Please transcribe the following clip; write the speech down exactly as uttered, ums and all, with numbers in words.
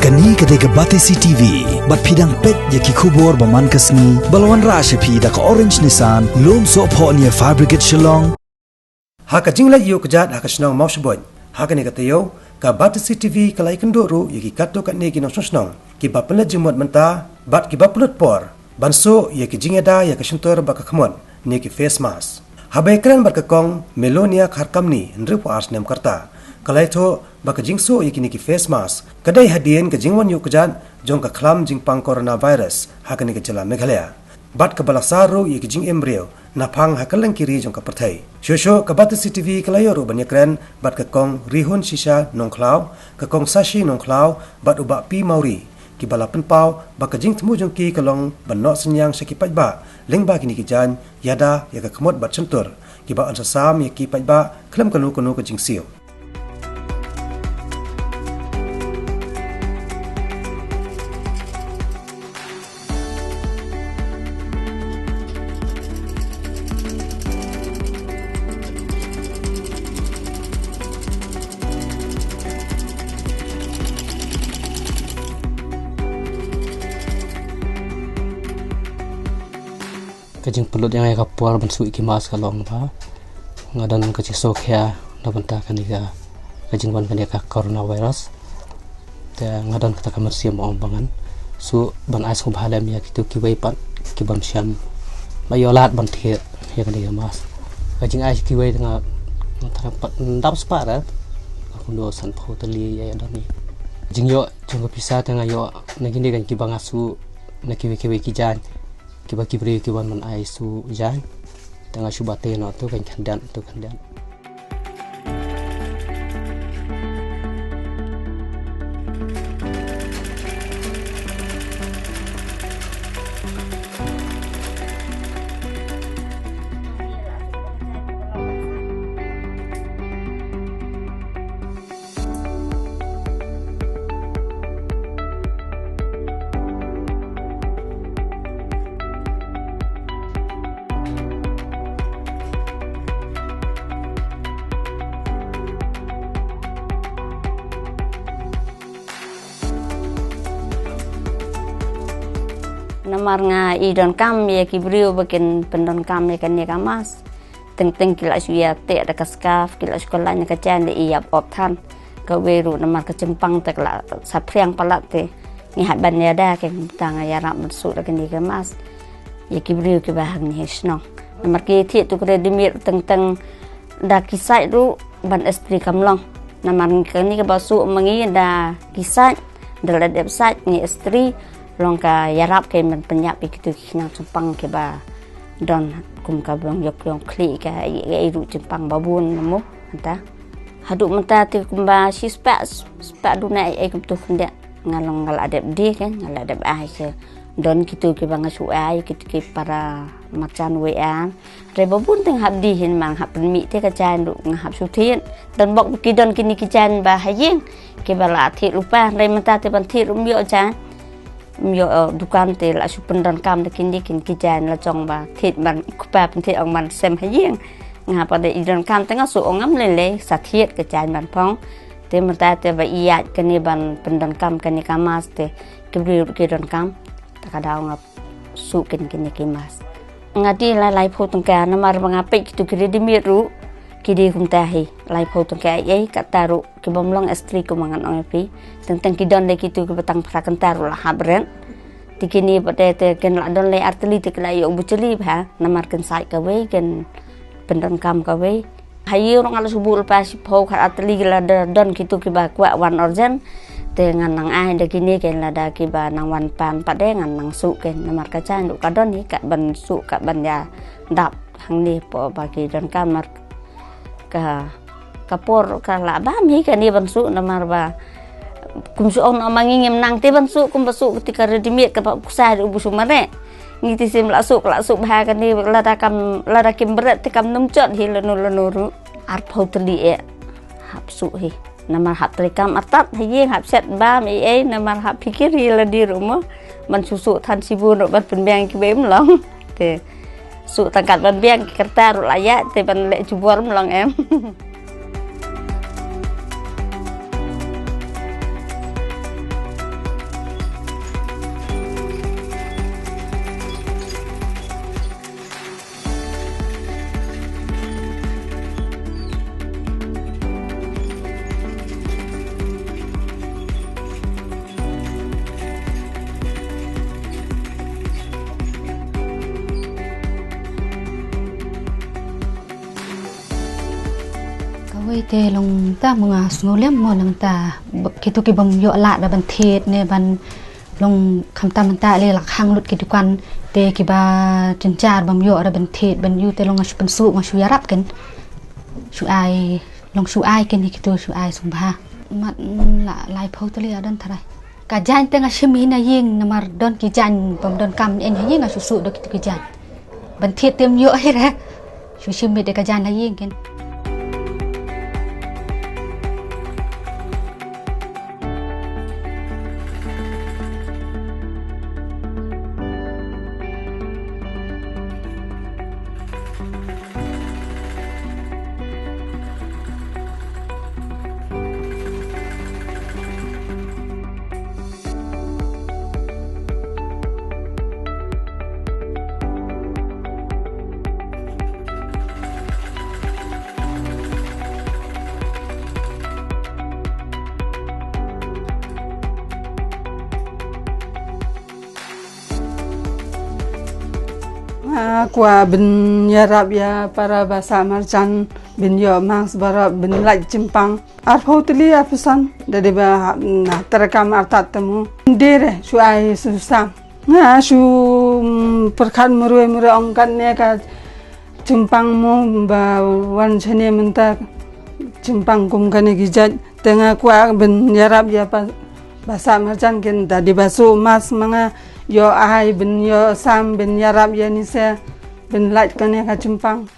Kane ka dei ka Batesi T V, bad phi dang peit ïa ki khubor ba man ka sngi, ba la wanrah sha phi da ka Orange Nissan, Lumsohphoh near Fire Brigade Shillong. Ha ka jingleit ïuh kjat ha ka shnong Mawshynrut, ha kane ka taïew, ka Batesi T V ka la ïakynduh ruh ïa ki katto katne ki nongshong shnong, kiba pynleit jingmut mynta, bad kiba pynlut por ban suh ïa ki jingïada ïa ka shyntur bad ka khmut, ne ki face mask. Haba ïakren bad ka Kong Melonia Kharkamni, hynriewphew ar snem ka rta, ka la ïathuh ba ka jingsuh ïa kine ki face mask ka dei hadien ka jingwan ïuh kjat jong ka khlam jingpang coronavirus ha kane ka jylla Meghalaya, bad kaba la sar ruh ïa ki jingim briew naphang ha kylleng ki ri jong ka pyrthei. Shuh shuh ka Batesi T V ka la ïoh ruh ban ïakren bad ka Kong Rihun Shisha Nongkhlaw, ka Kong Sashi Nongkhlaw, bad u Bah P Mawrie, kiba la pynpaw ba ka jingthmu jong ki ka long ban noh synñiang sha ki paidbah lyngba kine ki jaiñ ïada ïa ka khmut bad shyntur, kiba yn sa sam ïa ki paidbah khlem kano kano ka jingsiew. Ka jingpynlut ïa nga ïa ka por ban suh ïa ki mask ka long ba nga don ka jingsngewkhia na bynta kane ka, ka jingwan kane ka coronavirus. Te nga don kata ka mynsiem ong ba ngan suh ban ai sngewbha lem ïa kito kiwei pat ki bym shym la ïoh lad ban thied ïa kane ka mask. Ka jingai kiwei te nga, nga tharai pat ynda spah re, kumno sanphew tylli ïa, ïa don hi. Jingïoh jong ka pisa te nga ïoh na kine kan kiba nga suh na kiwei kiwei ki jaiñ, kiba ki briew ki wan ban ai suh jaiñ. Te nga shu bate noh tu kan khyndiat, tu khyndiat. Namar nga i donkam ïa ki briew ba kin pyndonkam ïa kane ka mask. Teng teng ki la shu ïa teh da ka scarf, ki la shu kylla ïa ka jaiñ, da i ïap op than. Kawei ruh namar ka jingpang te ka la saphriang palat te ngi hap ban ïada, kane kumta nga ïarap ban suh da kane ka mask ïa ki briew kiba hangne ha shnong. Namar ki thied tu ka readymade teng teng da ki sait ruh ban istri kam long. Namar kane kaba suh ma ngi da ki sait, da la dep sait ngi istri, long ka ïarap ka ban pynïap ïa kitu ki khynnah jingpang kiba don kum ka ba long ïoh ïoh khlieh ka, ïa, ïa ruh jingpang ba bun na mo mynta. Haduh mynta te kumba shispah, spah duna ei ei kumtu khyndiat. Nga long nga la dep die kan, nga la dep ai sha. Don kitu kiba nga shu ai, kitu ki para marjan wei ar. Hynrei ba bun te nga hap die hi namar nga hap pynmih te ka jaiñ ruh nga hap shu thied. Don bok ki don kine ki jaiñ ba ha ïing kiba la thied lypa, hynrei mynta te ban thied ruh ym ïoh jaiñ. Ym ïoh, eh, dukan te la shu pyndonkam da kine kine ki jaiñ, la jong ba thied ban kpa pynthied ong ban sem ha ïing. Nga pat de i donkam te nga suh ong ngam lei lei, sa thied ka jaiñ ban phong. Te mynta te ba ïaid kane ban pyndonkam kane ka mask te ki briew ruh ki donkam. Ta ka daw nga suh kine kine ki mask. Nga die la laiphew tyngka namar ba nga peit kitu ki readymade ruh ki die kumta hi, laiphew tyngka ei ei, kata ruh ki bym long istri kumba ngan ong ïa phi. Teng teng ki don de kitu kiba tang phra kynta ruh la hap rit. Te kine pat te, te kin la don lei ar tylli te ki la ïoh buh jali bha namar kin sait kawei, kin pyndonkam kawei. Ha ïing ruh nga la shu buh lypa shiphew khat ar tylli, ki la da don kitu kiba kwah wan urgent. Te ngan nang ai da kine, kin lada kiba nang wan pan pat de ngan nang suh kin, namar ka jaiñ ruh ka don hi, ka ban suh ka ban ïa dap hangne hapoh ba ki donkam, namar ka, ka por ka la bam hi kane ban suh namar ba kum shu ong noh ma ngi ngim nang te ban suh, kumba suh kata ka readymade kaba u ksai ruh ba shu mareh. Ngi te sim la suh, la suh bha kane, lada kam, lada kim bret te kam nym jot hi lano lano ruh. Arphew tylli eh hap suh hi. Namar hap trei kam artat ha ïing, hap shet bam ei ei, namar hap phikir hi lade ruh mo. Ban shu suh than shibun ruh ban pynbiang kiwei ym long. Te suh tang kat ban biang ki kyrta ruh la ïaid, te ban leh jubor ym long em. Te long ta mynta nga sngew lem mo nangta, kitu ki bym ïoh lad da ban thied ne ban long khamtam mynta lei la khang lut ki dukan, te kiba jynjar bym ïoh da ban thied ban ïuh, te long nga shu pynsuh, nga shu ïarap ken. Shu ai, long shu ai ken ïa kitu, shu ai sngewbha. Mat, mm, la laiphew tylli, ym don tharai. Ka jaiñ te nga shim hi na ïing namar don ki jaiñ bym don kam, ïeng ha ïing nga shu suh da kitu ki jaiñ. Ban thied te ym ïoh hi re. Shu shim hi da ka jaiñ na ïing ken. Nga kwah ban ïarap ïa para ba sah marjan, ban ïoh mask baroh, ban lait jingpang. Arphew tylli arphew san, da dei ba na terekam artat te mo. Dei re, shu ai shu sam. Nga shu, mm, pyrkhat marwei marwei ong katne ka jingpang mo ba wan shane mynta jingpang kum kane ki jait. Te nga kwah ban ïarap ïa pa ba sah marjan ken, da dei ba suh mask ma nga ïoh ai, ban ïoh sam, ban ïarap ïa ni se, ban lait kane ka jingpang.